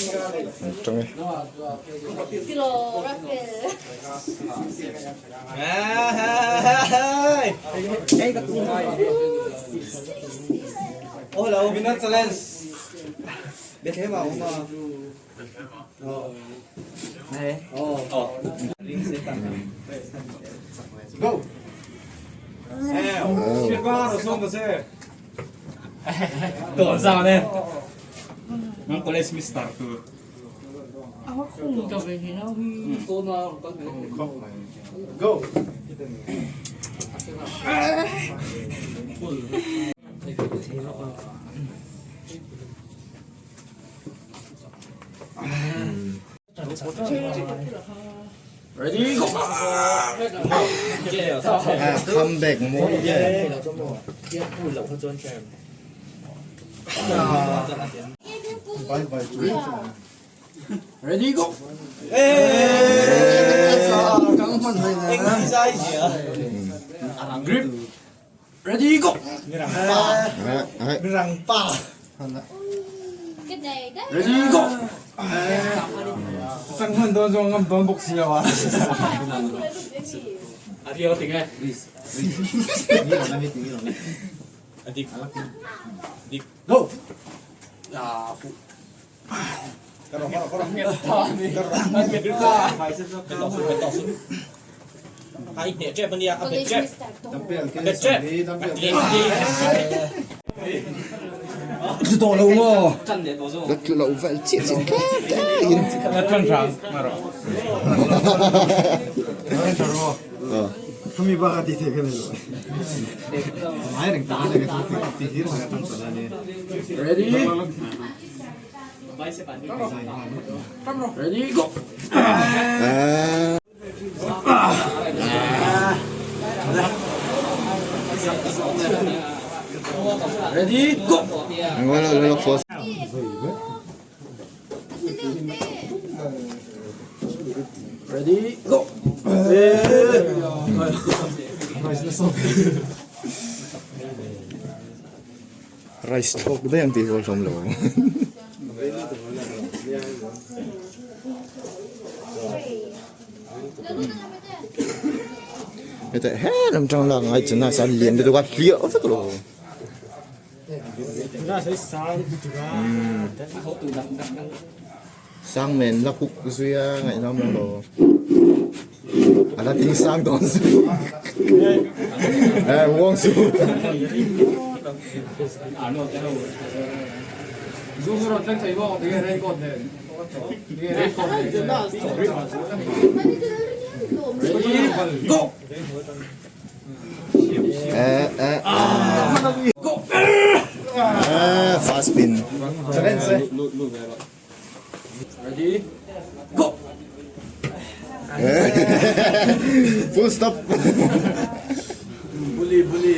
An tang e. Come back mawi e. La tlu lo vel chiah chiah tlem tlem in. Rice thlawk daih ang tih hi awlsam lo. Heta he lam tang lak ngai chu nasa lian lutuk a hliah vek lo. Sang men la huk zui a ngaihnawm lo lo. A la ding sang dawn zui. Eh uang su. Eh eh eh fast spin. Full stop. Bully bully.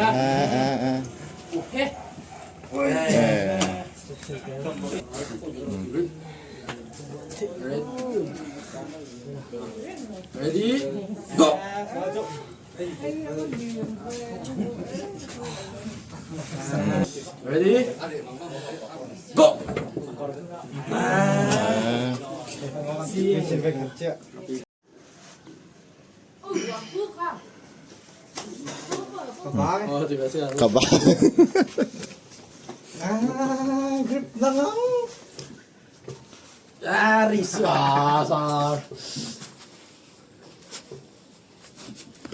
Eh eh eh. Eh. Ready go. Ready go. Ka ba.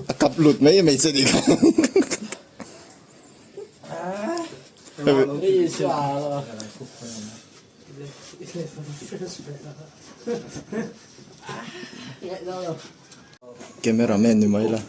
A kap lut mai mai che nih kha. Cameraman ni mai la.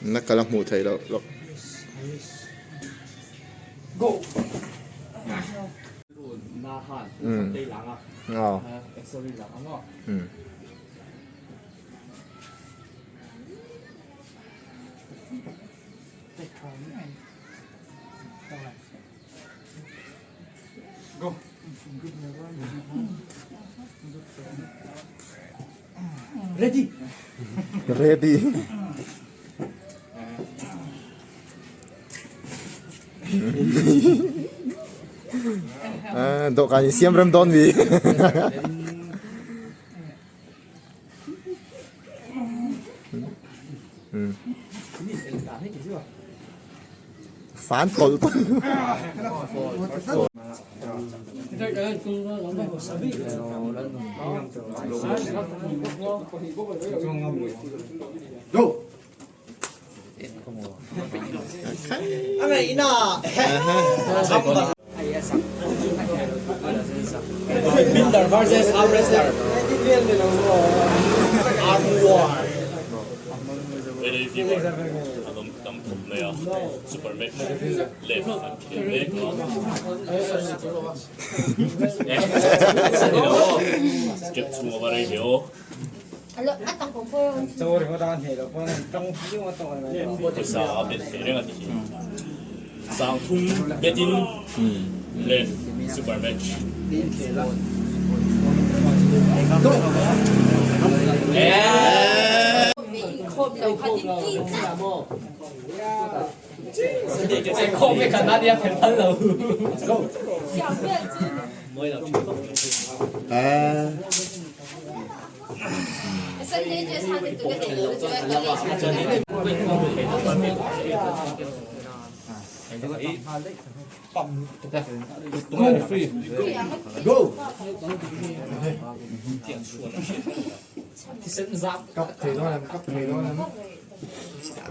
Na kal a hmuh theih loh lawk. Go! Ready. Ready. Dawhkan in siam rem dawn mi. Fan tawlh tawlh. Binder versus arm wrestler. Arm war.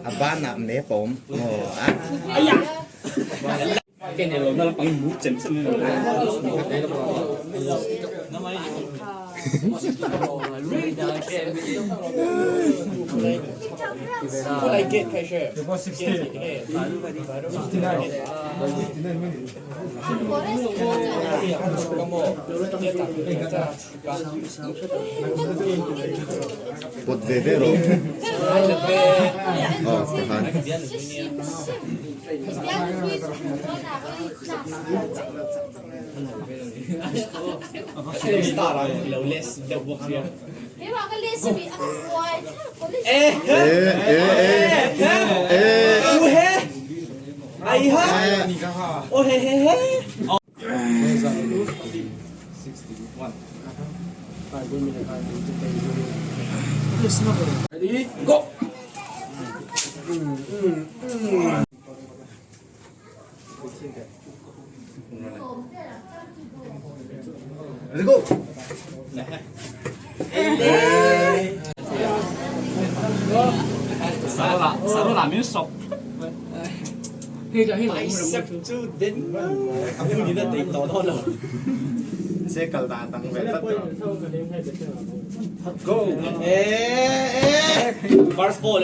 A banah map a awm maw a? Pawt ve ve rawh. Aw tikhan. E e e e. Ready, go! Let's go. Se kal dan dang ve tlat tawh. Go! First ball.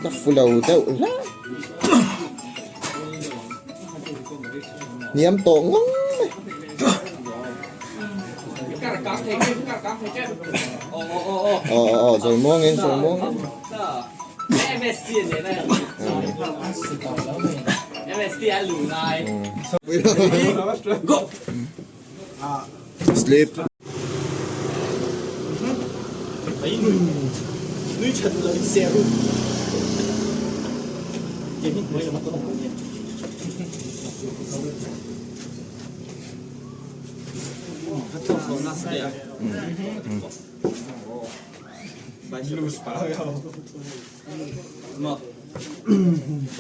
Ka fu lo deuh hle. Hniam tawh ngawng mai. Aw aw aw zawi muangin zawi muangin. Sleep.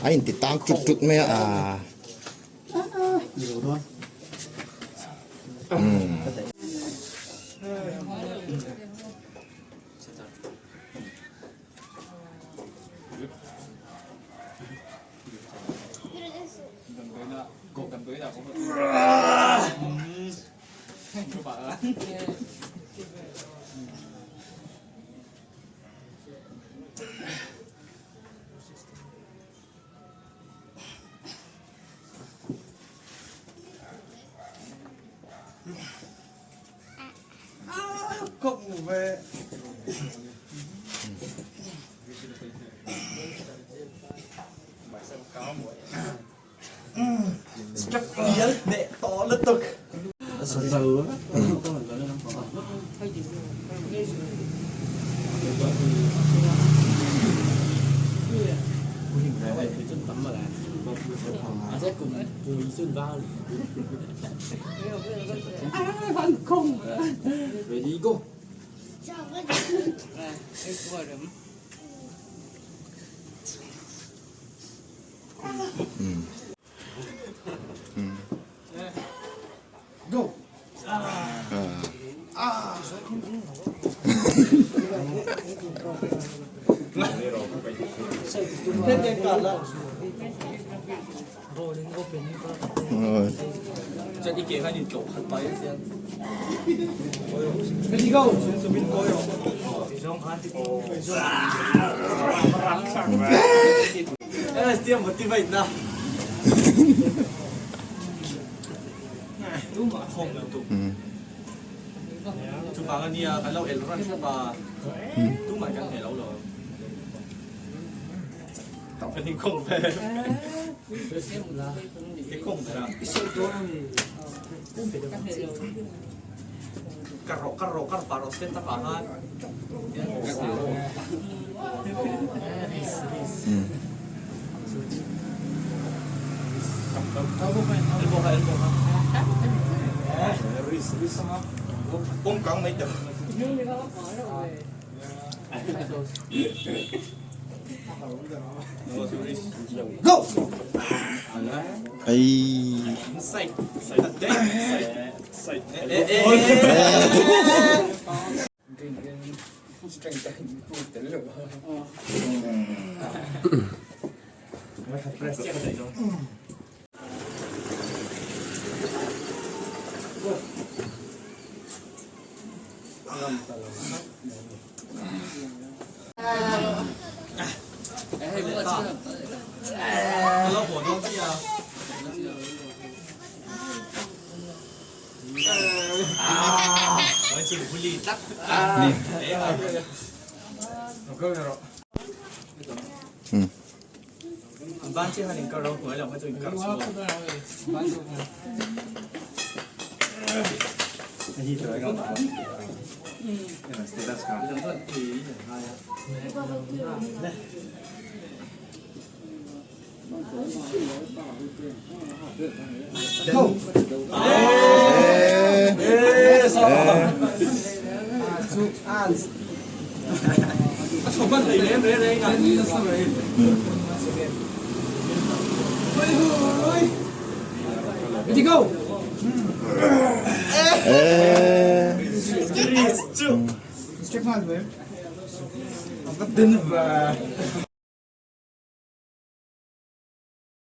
A inti tang tut tut mai a. Ready go. Go. Ready go. Ai. Ready go. Ê.